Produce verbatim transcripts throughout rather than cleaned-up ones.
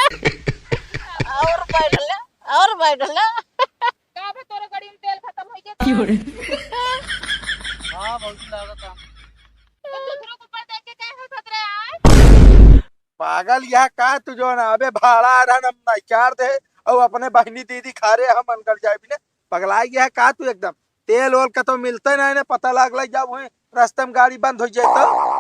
और बैठला, और बैठला। का बे, तोरे गाड़ी में तेल खतम होइ गया? क्यों रे? हाँ, भौजी लागत है। तो दूसरों के ऊपर देख के काहे हंसत रहे आए? पागल यह का तू, जौन अबे भाड़ा आ रहा हम नहीं चार दे, और अपने बहिनी दीदी खा रहे हम अनकर जाए बिने। पगला गया का तू एकदम? तेल ओल का तो मिलते नहीं ने, पता लागल जब हुए रास्ते में गाड़ी बंद हो जाए तो।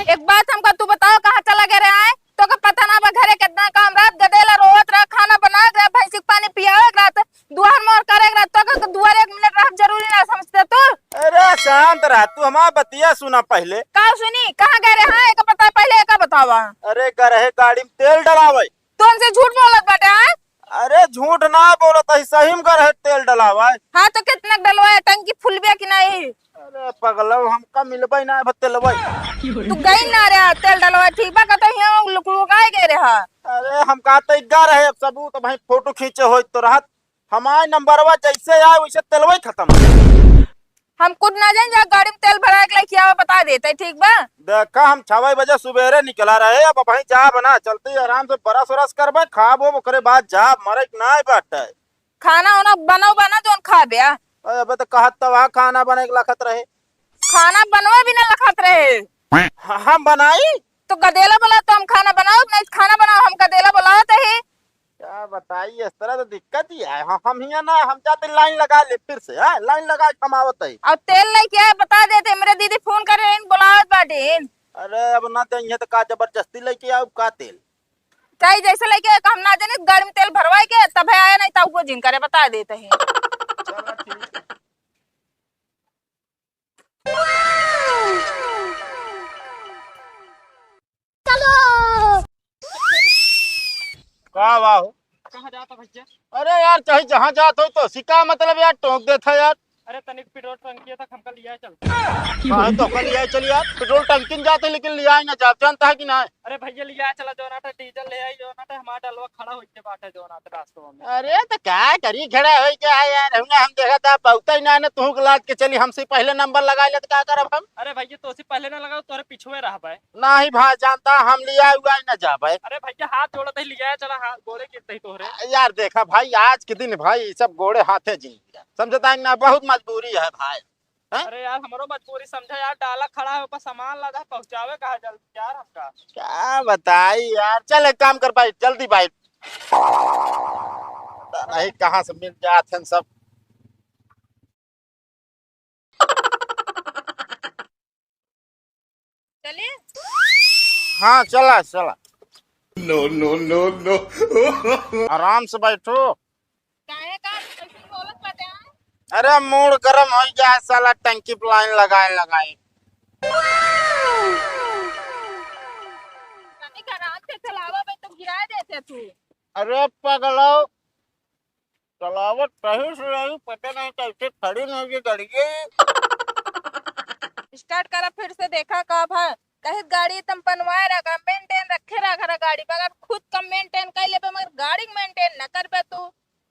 एक बात हमका तू बताओ, कहाँ चला गए रहे आए? तोका पता ना बा घरे कितना काम रहत, गदेला रोवत रहा, खाना बनावे के रहा, भैंसी के पानी पियावे के रहा, दुआर मोर करे के रहा, तोका दुआरे एक मिनट रहब जरूरी ना समझते तू? अरे शांत रह तू, हमार बतिया सुना पहले। का सुनी? कहाँ गए रहे? हाँ, एक पता पहले एक बतावा। अरे गए रहे गाड़ी में तेल डलावे। तू हमसे झूठ बोलत बाटे, हाँ? अरे झूठ ना बोलत है, सही में गए रहे तेल डलावे। हाँ, तो कितना डलवाया, टंकी फुल बिया कि नहीं? अरे पगलऊ, हमका मिलबे ना बा तेलवई। तू गई ना रे तेल डलवा, ठीक बा, कतौ हियाँ लुकलुकाए गए रहे। अरे हम का तो इग्गा रहे, अब सबूत भाई फोटो खींचे होई तो रहत। हमार नंबरवा जैसे आए वैसे तेलवई खत्म। हम कुछ ना जान, जा गाड़ी में तेल भरा के लेके आवा, बता देते, ठीक बा? देखा हम छवे बजे सुबेरे निकला रहे, अब भाई जा बना चलती आराम से बरस उरस करबे, खाबो, ओकरे बाद जा, मरे के नाय बाटे। खाना वाना बनाओ बना जौन खाबे आ। अरे अबे तो कहत तो वहाँ खाना बने के लखत रहे। खाना बनवा भी ना लखत रहे। ह-, हम बनाई? तो गदेला बोला तो हम खाना बनाओ, नहीं तो खाना बनाओ, हम गदेला बोलावत है। क्या बताई, इस तरह तो दिक्कत ही है। ह-, हम हियाँ ना, हम जाते लाइन लगा ले फिर से, हाँ, लाइन लगा के हम आवत है। और तेल लेके आए, बता देते, मेरे दीदी फोन करे रहे, बोलावत बाटे। अरे अब ना देंगे तो का जबरदस्ती लेके आओ का तेल? चाहे जैसे लेके आए, हम ना जाने, गाड़ी में तेल भरवाए के तब है आया, नहीं तो वो जिन करे, बता देते हैं। चलो ठीक है। चलो। का बा हो? कहाँ जाता भैया? अरे यार, चाहे जहाँ जात हो तो सिका मतलब यार टोक देता यार। अरे तनिक पेट्रोल टंकी तक हमका लिया चल। काहे तो हमका लिया चल यार, पेट्रोल टंकी में जाते लेकिन लिया ही ना जाब, जानता है कि ना? अरे भैया लिया चला, जो ना डीजल ले आई, जो ना हमारा डलवा खड़ा होइके बाटे, जो ना रास्ता में। अरे तो का करी, खड़ा होइके है यार, हमने हम देखा था बहुत ही ना, ना तू लाद के चली, हमसे पहले नंबर लगा ले तो का करब हम? अरे भैया तो से पहले ना लगाओ, तोरे पिछुए रहबे। नहीं भाई जानता, हम लिया हुआ ही ना जाबे। अरे भैया हाथ जोड़त ही लिया चला, हाथ गोड़े गिरते ही तोहरे। यार देखा भाई, आज के दिन भाई सब गोड़े हाथे जिंदगी है, समझता है कि ना? बहुत मजबूरी है भाई। हैं? अरे यार हमरो मजबूरी समझा यार, डाला खड़ा है ऊपर सामान लदा पहुँचावे कहा जल्दी यार हमका। क्या बताई यार, चल एक काम कर भाई, जल्दी भाई। पता नहीं कहाँ से मिल जात हैं सब। चलिए। हाँ चला चला। No no no no। आराम से बैठो। काहे का ऐसे बोलत बाटे, हाँ? अरे मूड गरम होइ गया है साला, टंकी पे लाइन लगाए लगाए। तनिक आराम से चलावा बे, तो गिरा देते तू। अरे पगलो, चलावत सही से रही, पता नहीं कैसे खड़ी नहीं ये गाड़ी। स्टार्ट करा फिर से, देखा का भा। कहित गाड़ी तम पनवाए रहा, मेंटेन रखे रहा, घर गाड़ी बगैर खुद कम मेंटेन कर लेबे, मगर गाड़ी मेंटेन न करबे तू।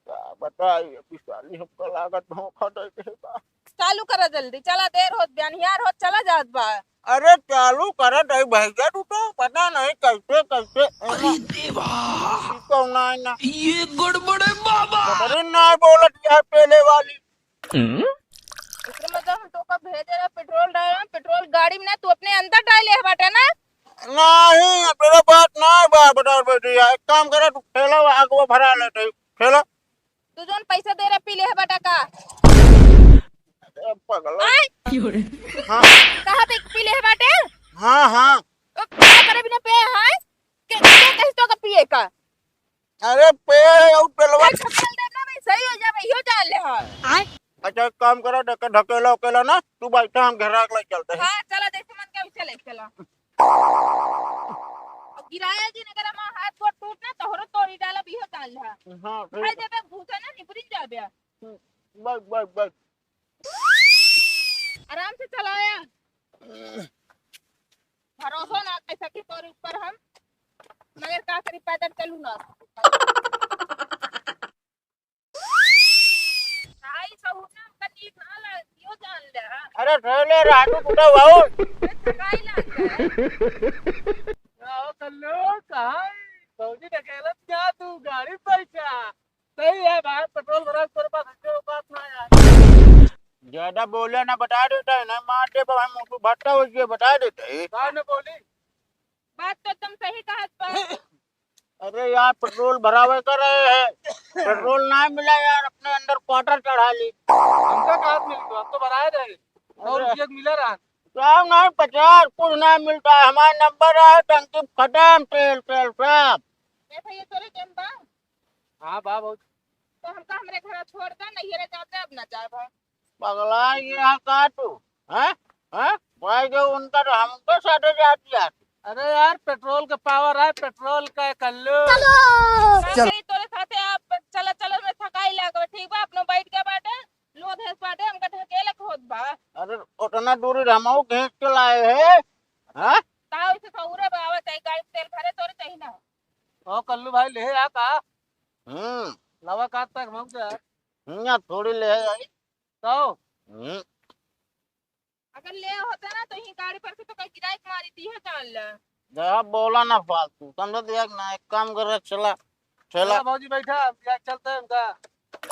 का बताई, अभी साली हमको लागत धोखा दे दे बा। चालू करा जल्दी, चला, देर होत, बिहान हियार होत, चला जात बा। अरे चालू करत है भैया, तू तो पता नहीं कैसे कैसे। अरे देवा। ई कौन है ना? ये गड़बड़ है बाबा। अरे ना बोलत यार पहले वाली। हम्म? एकरे मतलब हम तोका भेजे रहे पेट्रोल डाले, पेट्रोल गाड़ी में ना, तू अपने अंदर डाले है बाटे ना? नहीं, तेरा बात ना बा, बता बेटी, एक काम करे, तू ठेला आगवा भरा लेते, ठेला। तू जौन पैसा दे रहे, पी ले है बाटा का? अरे पगला। आय? हाँ। कहा पे पी ले है बाटे? हाँ, हाँ। ओ, का करे बिना पे है? के, के कहिस तो का पिए का? अरे पे और पेलवा। ए, ढकेल दे ना, मैं सही हो जाबे, इहो जान ले हा। अच्छा, एक काम करा, ढके-, ढकेला उकेला ना, तू बैठा, हम घेरा के ले चलते हैं। हाँ, चला, जैसे मन के वैसे ले चला। अब गिराया जी, अगर हमारा हाथ गोड़ टूट ना, तोहरो तोड़ी डाला, इहो जान ले हा। हाँ, ठीक भाई, है। जब घूसा ना, निपरी जाबे। हम्म, बस, बस, बस। आराम से चलाया। भरोसा ना कर सकी तोरे ऊपर हम, मगर का करी, पैदल चलू ना। भाई, सहू ना हमका नीक ना लग, यो जान ले, हाँ। अरे, ठहले राजू, टूटा बाबू। ए, थकाई लाग गया। आओ कल्लू, कहाँ है? भौजी ढकेलत क्या तू? गाड़ी पैसा। सही है भाई, पेट्रोल भरा, तोरे पास ऐसे औकात ना है यार। ज्यादा बोले ना, बता देता है ना, मार दे भाई, मुंह भट्टा हो गया, बता देता है। का ने बोली? बात तो एकदम सही कहत बा। अरे यार, पेट्रोल भरावे का रहे हैं, पेट्रोल ना मिला यार, अपने अंडर क्वार्टर चढ़ा ली। हमका कहाँ से मिली? हम तो भराए रहे, सौ अरे। रुपया के मिला रहा। क्या नहीं, पचास, कुछ नहीं मिलता है, हमारा नंबर है, टंकी खत्म, तेल, तेल सब। ए भैया, तोरे टेम बा? हाँ बा बहुत। तो हमका हमरे घर छोड़ दे, नैहरे जाते, अब ना जाए भाई। पगला गया का तू? हैं? हैं? भाई जो उनका तो हमको साथे जाती आती। अरे यार, पेट्रोल का पावर है, पेट्रोल का कल्लू। चलो। चलो। तोरे साथे आप चला चला में थकाई लागो, ठीक बा? अपनो बैठ के बाटे, लोध है बाटे, हमका ढकेले के होत बा। अरे उतना दूरी हमहू घींच के लाए हैं, हैं? ताऊ से सहुरे बा, आवत है, गाड़ी में तेल भरे तोरे चाहिए ना। ओ कल्लू भाई, ले आ का? हम्म। लावा का तक हम जा। हम्म, या थोड़ी ले आई। तो? हम्म। अगर ले होता ना तो ही गाड़ी पर से तो कहीं गिराई के मारी दी है जान ले। जा बोला ना फालतू, समझ दिया कि ना, एक काम कर, चला, चला। चला भौजी बैठा, अब या चलते हैं उनका।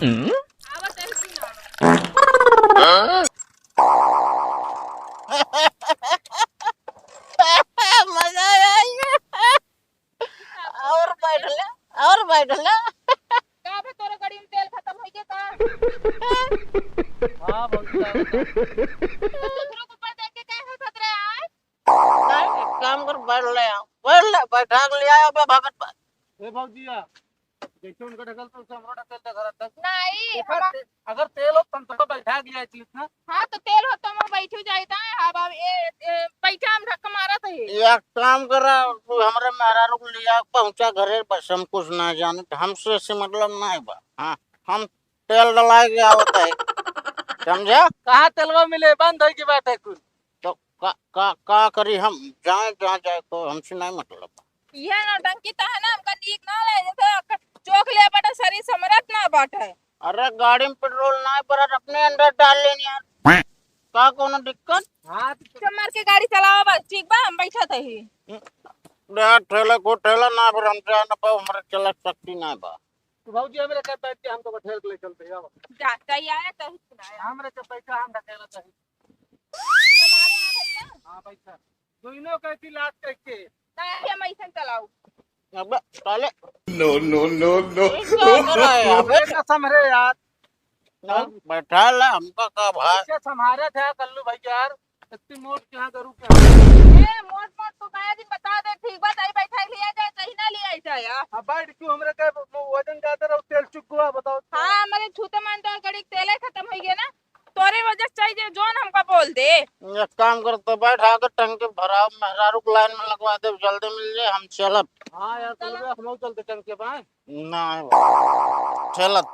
हम्म? आवत है कि ना? मजा आया। और बैठ ले, और बैठ ले। का बे, तोरे गाड़ी में तेल खत्म हो गया का? हाँ, भौजी, का बता? तू दूसरों के ऊपर देख के काहे हंसत रहे आय? नहीं, एक काम कर, बैठ ले, बैठ ले, बैठा के ले आया बे भगत बा। ए भौजिया, जैसे उनका ढकल तो उसे हमरो ढकल दे घर तक। नहीं, देखा, हम ते-, अगर तेल हो तब तो बैठा गया है इतना। हाँ, तो तेल हो तो हम बैठू जाई ता। अब, अब ए, ए, बैठा हम धक्का मारा तो है। एक काम करा, तू हमरे मेहरारू को लिया पहुंचा घरे, बस हम कुछ ना जाने, हमसे ऐसे मतलब नहीं बा। हाँ, हम तेल डलाए के आवत है, समझा? कहाँ तेलवा मिले, बंद हो गई बात है कुल। तो का, का, का करी हम, जाए जहाँ जाए, तो हमसे नहीं मतलब। यह नौटंकी तो है ना, हमका नीक ना लगे, जैसे अक्का चोख ले बाटे, शरीर समरत ना बाटे। अरे गाड़ी में पेट्रोल ना भरत, अपने अंदर डाल लेनी यार, का कोनो दिक्कत? हाँ, तो चुप मार के गाड़ी चलावा बस, ठीक बा, हम बैठत ही। यार ठेला को ठेला ना भर, हम जा ना पाओ, हमारा चला शक्ति ना बा। तो भौजी हमरे साथ बैठ के हम तो ठेल के ले चलते हैं, आओ। जा, जाइए, आया तो ही सुनाया। हमरे साथ बैठा, हम ढकेला तो ही। तुम्हारे यहाँ भैया? हाँ, बैठा। दोनों का इलाज करके। नहीं, हम ऐसे चलाओ। अबे, साले। No, no, no, no। ये क्या कर रहा है यहाँ पे? अबे, कसम रे यार। ना, बैठा ला, हमका का भाई? कैसे संभारे थे कल्लू भैया यार? इतनी मोट के यहाँ गरू के यहाँ। ए, मोट मोट तो काया दिन बता दे, ठीक बात आई, बैठा लिया जाए, चाहे ना लिया जाए यार। अब बैठ क्यों हमरे के वो वजन ज्यादा रहो, तेल चुक गवा, बताओ। हाँ, हमारे छूते मान तो गाड़ी के तेल ही खत्म हो गया ना। तोरे वजह से चाहिए जोन हमका बोल दे। एक काम कर, तो बैठ आके टंकी भराओ, मेहरारू के लाइन में लगवा दे, जल्दी मिल जाए, हम चलब। हाँ यार, चलो। चलो, हम चलते टंकी पाए। ना, चलत।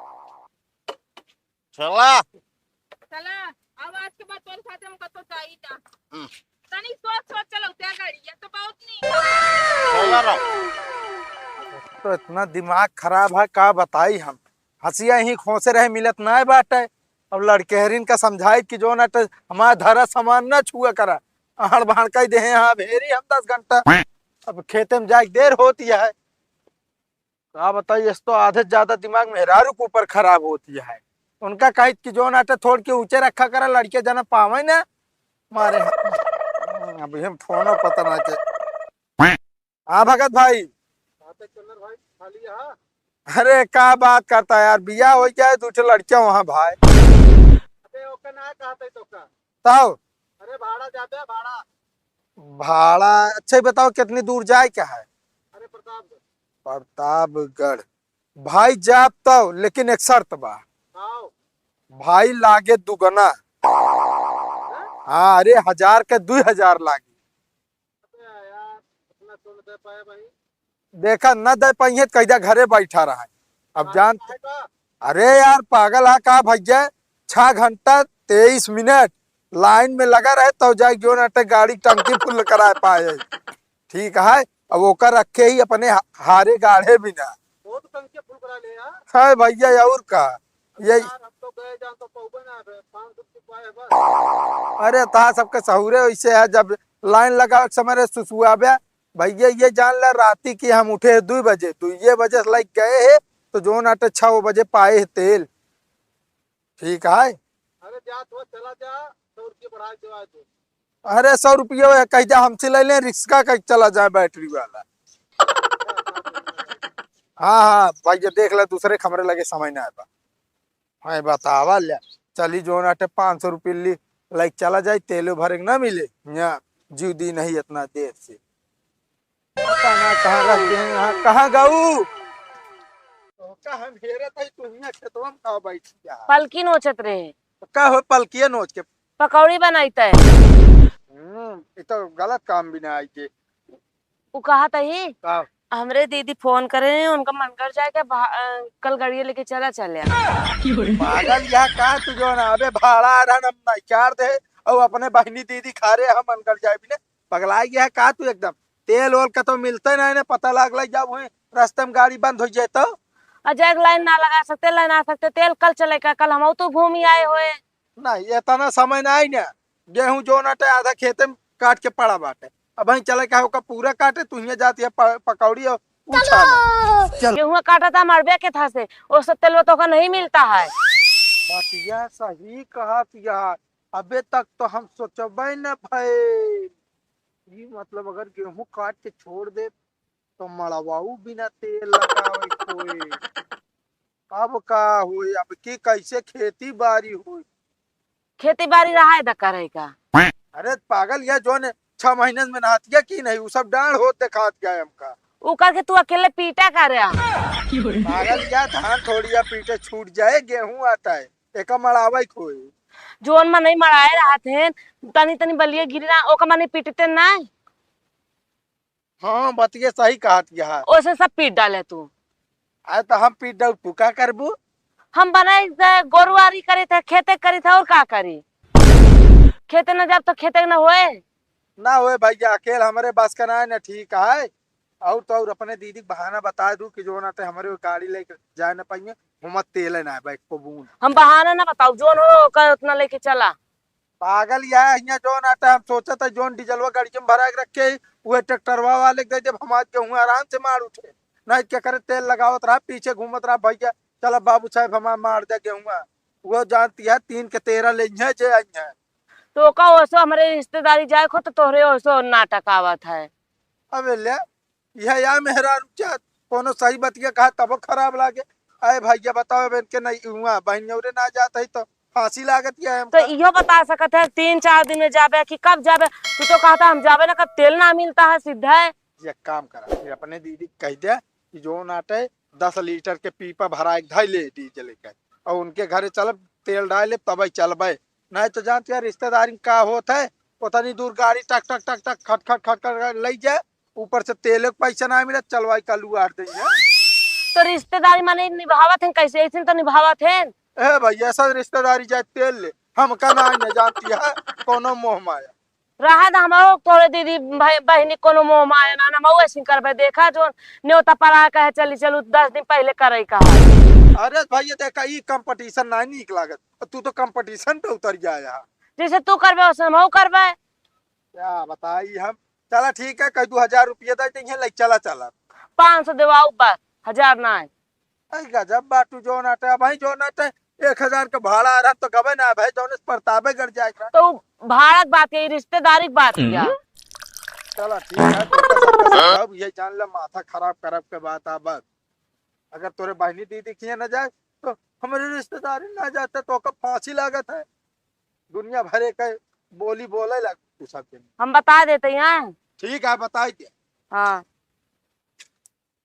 चला। चला, अब आज के बाद तोरे साथे हम कतो चाहिए ना। हम्म। तनी सोच सोच चलो, त्या गाड़ी, ये तो बहुत नहीं। चला रहा। तो इतना दिमाग खराब है, का बताई हम। हंसिया ही खोसे रहे, मिलत नाय बाटे। अब लड़केहरिन का समझाई कि जो ना तो हमारा धरा सामान ना छुआ करा, अहड़ बहड़ कई देहे, हाँ भेरी हम दस घंटा। अब खेते में जाए के देर होती है। का बताई, इस तो आधे से ज्यादा दिमाग मेहरारू के ऊपर खराब होती है। उनका कहित कि जो ना तो थोड़ के ऊंचे रखा करा, लड़के जना पावे ना मारे। अब हम फोनो पता ना के। हाँ भगत भाई। हाँ तो चंदर भाई, खाली यहाँ? अरे का बात करता है यार, बियाह हो गया है, दो ठे लड़कियां वहाँ भाई। अबे ओके ना कहते तो का? तब? अरे भाड़ा ज्यादा है, भाड़ा। भाड़ा, अच्छा ही बताओ कितनी दूर जाए क्या है? अरे प्रतापगढ़। प्रतापगढ़। भाई जाब तब, लेकिन एक शर्त बा। आओ। भाई लागे दुगना। हाँ? हाँ, अरे हजार के दुई हजार लागी। अबे यार, इतना तो न दे पाए भाई। देखा, न दे पाइए तो कैदा घरे बैठा रहा है। अब हाँ, जान, आए बा। अरे यार, पागल है का भैया? छह घंटा तेईस मिनट लाइन में लगा रहे, तो जाए जो ना ते गाड़ी टंकी फुल करा पाए। ठीक है, अब ओकर रखे ही अपने हा-, हारे गाढ़े भी ना। वो तो टंकी फुल करा ले यार। है भैया, और का? यही। यार, हम तो गए जान तो पौबे ना बे, पाँच सौ रुपये पाए बस। अरे, तहा सबके सहूरे वैसे है, जब लाइन लगावे के समय रे सुसुआबे, भैया ये जान ले, राती की हम उठे दुई बजे, दुइये बजे से लग गए है, तो जोन आटे छः बजे पाए है तेल। ठीक है। अरे जा, तो चला जा, सौ रुपये बढ़ा के दे दो। अरे, सौ रुपये कह जा, हमसे ले ले, रिक्शा का चला जाए बैटरी वाला। हाँ, हाँ, भैया देख ले, दूसरे के हमरे लगे समय ना आए बा। हाँ, बतावा ले, चली जोन आटे पाँच सौ रुपये ली, लाइक चला जाए, तेलो भरे के ना मिले, यहाँ जीव दी नहीं इतना देर से। पता ना कहाँ रख गए हैं, हाँ, कहाँ गऊ? तो का हम हेरत है, तू हियाँ खेतवा में का बैठ गया? पलकी नोचत रहे। तो का हो पलकिया नोच के? पकौड़ी बनाइत है। हम्म, ये तो गलत काम भी ना आई के। उ कहत ही, का? हमरे दीदी फोन करे, उनका मनगर जाए के बहा-, अ, कल गाड़िया लेके चला चले। पागल यह का तू जो ना, अबे भाड़ा आ रहा ना, ना चार दे, और अपने बहनी दीदी खा रहे हम मनगर जाए भी ने, पगला गया का तू एकदम? तेल ओल का तो मिलते नहीं ने, पता लाग लग जाओ वहीं रास्ते में गाड़ी बंद हो जाए तो। अजय लाइन ना लगा सकते, लाइन आ सकते, तेल कल चले का, कल हम तो घूम ही आए हुए। नहीं, इतना समय नहीं ने, गेहूं जो नटे आधा खेते में काट के पड़ा बाटे। अब वहीं चले का होका पूरा काटे, तू हियां जाती है प-, पकौड़ी और उछाले। चल। गेहूं काटा था मरबे के था से, वो सब तेलवा तो का नहीं मिलता है। बतिया सही कहत यार, अबे तक तो हम सोचबे न भइल। ई मतलब अगर गेहूं काट के छोड़ दे तो मड़वाऊ बिना तेल लगावे कोई। अब का होई, अब की कैसे खेती बाड़ी होई? खेती बाड़ी रहा है द करे का? अरे पागल, या जोन छह महीने में नहातिया की नहीं, उ सब डांड होत देखात गए हमका। उ करके तू अकेले पीटा करे आ। पागल, या धान थोड़िया पीटे छूट जाए, गेहूं आता है, एका मड़ावे कोई। जोन में नहीं मड़ाए रहत हैं, तनी तनी बलिए गिरी ना, ओका मने पीटते ना। हाँ, बतिये सही कहत यह। ओसे सब पीट डाले तू। अरे तो हम पीट डाल, तू का करबू? हम बनाई से गोरुआरी करे थे, खेते करे थे, और का करी? खेते न जाब तो खेते न होए। ना होए भैया, अकेल हमरे बस का ना है, ना ठीक है। और तो और अपने दीदी के बहाना बता दू कि जो ना ते हमरे गाड़ी लेके जाए ना पाइए, हम तेल ना है, बैठ को बून। हम बहाना ना बताओ, जोन हो ओकर उतना लेके चला। पागल यह है, हियां जोन आटा हम सोचत है, जोन डीजलवा गाड़ी में भरा के रखे, उहे ट्रैक्टरवा वाले के दे देब, हम आज गेहूं आराम से मार उठे। नहीं के करे तेल लगावत रहा, पीछे घूमत रहा, "भैया, चल अब बाबू साहब हमार मार दे गेहुआ।" वो जानती है, तीन के तेरह ले हैं जे आई हैं। तो का ओसो हमरे रिश्तेदारी जाए को तो तोहरे ओसो नाटक आवत है। अबे ले, यह या मेहरारू क्या कोनो सही बतिया कहा तबो खराब लागे। अरे भैया बताओ, अब इनके नहीं हुआ, बहन औरे ना जात है तो फांसी लागत या तो हमका। इहो बता सकत है, तीन चार दिन में जाबे कि कब जाबे? तू तो कहता हम जाबे ना, कब तेल ना मिलता है, सीधा है। एक काम करा, फिर अपने दीदी के कह दे कि जो नाटे दस लीटर के पीपा भरा एक धई ले डीजल के, और उनके घरे चलब, तेल डाल ले, तबे चलबे। नहीं तो जानते यार, रिश्तेदारी में का होत है, उतनी दूर गाड़ी टक टक टक टक खट खट खट खट ले जाए, ऊपर से तेल के पैसा ना मिले, चलवाई का लुआर देंगे। तो रिश्तेदारी माने निभावत हैं कैसे? ऐसे तो निभावत हैं। ए भैया, ऐसा रिश्तेदारी जाए तेल ले, हमका ना, ना जानती है कोनो मोह माया। रहा द हमरो तोरे दीदी भाई बहिनी कोनो मोह माया ना, ना मऊ ऐसे करबे। देखा जो नेवता परा कहे चली चलू, दस दिन पहले करे का है। अरे भैया देखा, ई कंपटीशन ना नीक लागत, तू तो कंपटीशन पे उतर गया है। जैसे तू करबे वैसे मऊ करबे। क्या बताई हम। चला ठीक है, कह दू हजार रुपये दे देंगे, ले चला चला। पाँच सौ देवाऊ बस, हजार ना है। अरे गजब बाटू, जो नाटे, भाई जो नाटे, एक हजार का भाड़ा आ रहा तो गबे ना भाई, जौने से परतापे गड़ जाए का। तो भाड़ा के बात है, रिश्तेदारी के बात है। हम्म। चला ठीक है, तो कैसे, कैसे अब ये जान ले, माथा खराब करब के बात आ बस। अगर तोरे बहनी दीदी किए ना जाए तो हमारे रिश्तेदारी ना जाते तो ओकर फांसी लागत है। दुनिया भरे के बोली बोले लग तू सब जन। हम बता देते हैं। ठीक है, बताई दे। हाँ।